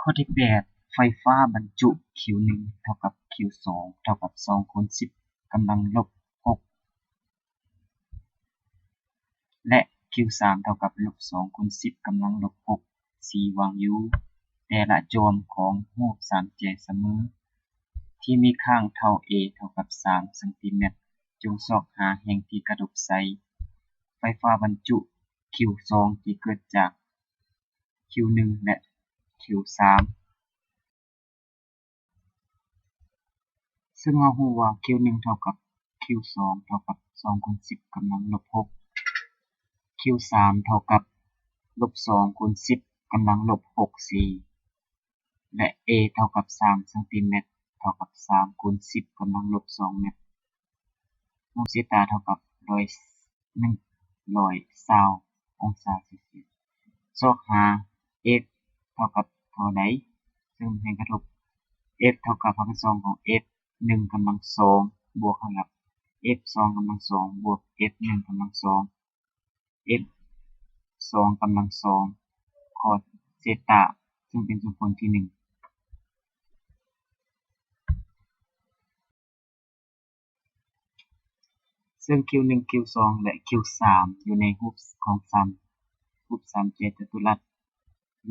ຂໍ້ທີແປດ ໄຟຟ້າບັນຈຸ Q ໜຶ່ງເທົ່າກັບ Q ສອງເທົ່າກັບສອງຄູນສິບກຳລັງລົບຫົກ ແລະ Q ສາມເທົ່າກັບລົບສອງຄູນສິບກຳລັງລົບຫົກ C ວາງຢູ່ແຕ່ລະຈອມຂອງຮູບສາມແຈສະເໝີ ທີ່ມີຂ້າງເທົ່າ A ເທົ່າກັບສາມຊັງຕີແມັດ. ຈົ່ງຊອກຫາແຫ່ງທີ່ກະທົບໃສ່ໄຟຟ້າບັນຈຸ Q ສອງທີ່ເກີດຈາກ Q ໜຶ່ງ ແລະ Q ສາມ ເຊິ່ງເຮົາຮູ້ວ່າ Q ໜຶ່ງເທົ່າກັບ Q ສອງເທົ່າກັບສອງຄູນສິບກຳລັງລົບຫົກ Q ສາມເທົ່າກັບລົບສອງຄູນສິບກຳລັງລົບຫົກ C ແລະ A ເທົ່າກັບສາມຊັງຕີແມັດ ເທົ່າກັບສາມຄູນສິບກຳລັງລົບສອງແມັດ. ໂມເຊຕາເທົ່າກັບຮ້ອຍ ໜຶ່ງຮ້ອຍຊາວອົງສາເຊລຊຽສ. ຊອກຫາ F ເທົ່າກັບເທົ່າໃດ ເຊິ່ງແຮງກະທົບ F ເທົ່າກັບຮາກຂັ້ນສອງຂອງ F ໜຶ່ງກຳລັງສອງ ບວກຮາກ F ສອງກຳລັງສອງ ບວກ F ໜຶ່ງກຳລັງສອງ F ສອງກຳລັງສອງ ຄອສເຊຕາ ເຊິ່ງເປັນສົມຜົນທີໜຶ່ງ. ເຊິ່ງ Q ໜຶ່ງ Q ສອງ ແລະ Q ສາມ ຢູ່ໃນຮູບຂອງສາມ ຮູບສາມແຈຈະຕຸລັດ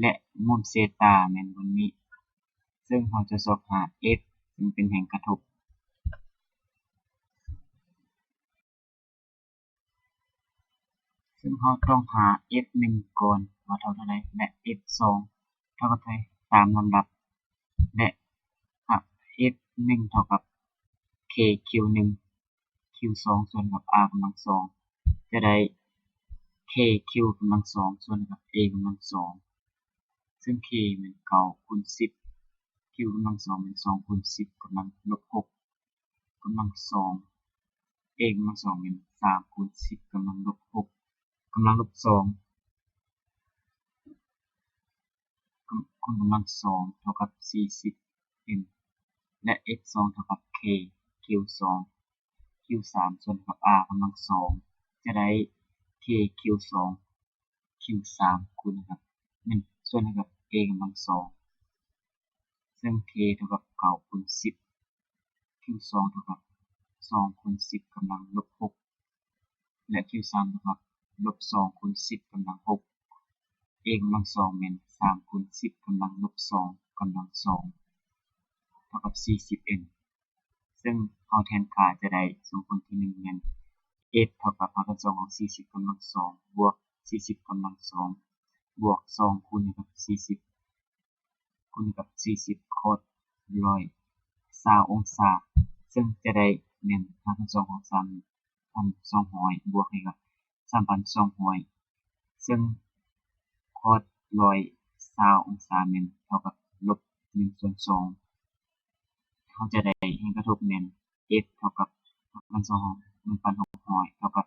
ແລະ ມຸມເຊຕາແມ່ນບ່ອນນີ້ ເຊິ່ງເຮົາຈະຊອກຫາ F ເຊິ່ງເປັນແຮງກະທົບ. ເຊິ່ງເຮົາຕ້ອງຫາ F ໜຶ່ງກ່ອນວ່າເທົ່າເທົ່າໃດ ແລະ F ສອງເທົ່າກັບເທົ່າໃດຕາມລຳດັບ ແລະ F ໜຶ່ງເທົ່າກັບ K Q ໜຶ່ງ Q ສອງສ່ວນກັບ R ກຳລັງສອງ ຈະໄດ້ K Q ກຳລັງສອງສ່ວນກັບ A ກຳລັງສອງ ເຊິ່ງ K ແມ່ນເກົ້າຄູນສິບ Q ກຳລັງສອງແມ່ນສອງຄູນສິບກຳລັງລົບຫົກ ກຳລັງສອງ A ກຳລັງສອງແມ່ນສາມຄູນສິບກຳລັງລົບຫົກ ກຳລັງລົບສອງ ກຳ ຄູນກຳລັງສອງເທົ່າກັບສີ່ສິບ N ແລະ F ສອງເທົ່າກັບ K Q ສອງ Q ສາມສ່ວນກັບ R ກຳລັງສອງ ຈະໄດ້ K Q ສອງ Q ສາມຄູນກັບ ແມ່ນສ່ວນກັບ A ກຳລັງສອງ ເຊິ່ງ K ເທົ່າກັບເກົ້າຄູນສິບ Q ສອງເທົ່າກັບສອງຄູນສິບກຳລັງລົບຫົກ ແລະ Q ສາມເທົ່າກັບລົບສອງຄູນສິບກຳລັງຫົກ A ກຳລັງສອງແມ່ນສາມຄູນສິບກຳລັງລົບສອງກຳລັງສອງ ເທົ່າກັບສີ່ສິບ N ເຊິ່ງເຮົາແທນຄ່າຈະໄດ້ສົມຜົນທີໜຶ່ງແມ່ນ F ເທົ່າກັບຮາກຂັ້ນສອງຂອງສີ່ສິບກຳລັງສອງ ບວກສີ່ສິບກຳລັງສອງ ບວກສອງຄູນກັບສີ່ສິບ ຄູນກັບສີ່ສິບ ຄອສຮ້ອຍຊາວອົງສາ ເຊິ່ງຈະໄດ້ແມ່ນຮາກຂັ້ນສອງຂອງສາມພັນສອງຮ້ອຍ ບວກໃຫ້ກັບສາມພັນສອງຮ້ອຍ ເຊິ່ງຄອສຮ້ອຍຊາວອົງສາແມ່ນເທົ່າກັບລົບໜຶ່ງສ່ວນສອງ ເຮົາຈະໄດ້ແຮງກະທົບແມ່ນ F ເທົ່າກັບຮາກຂັ້ນສອງຂອງໜຶ່ງພັນຫົກຮ້ອຍ ເທົ່າກັບ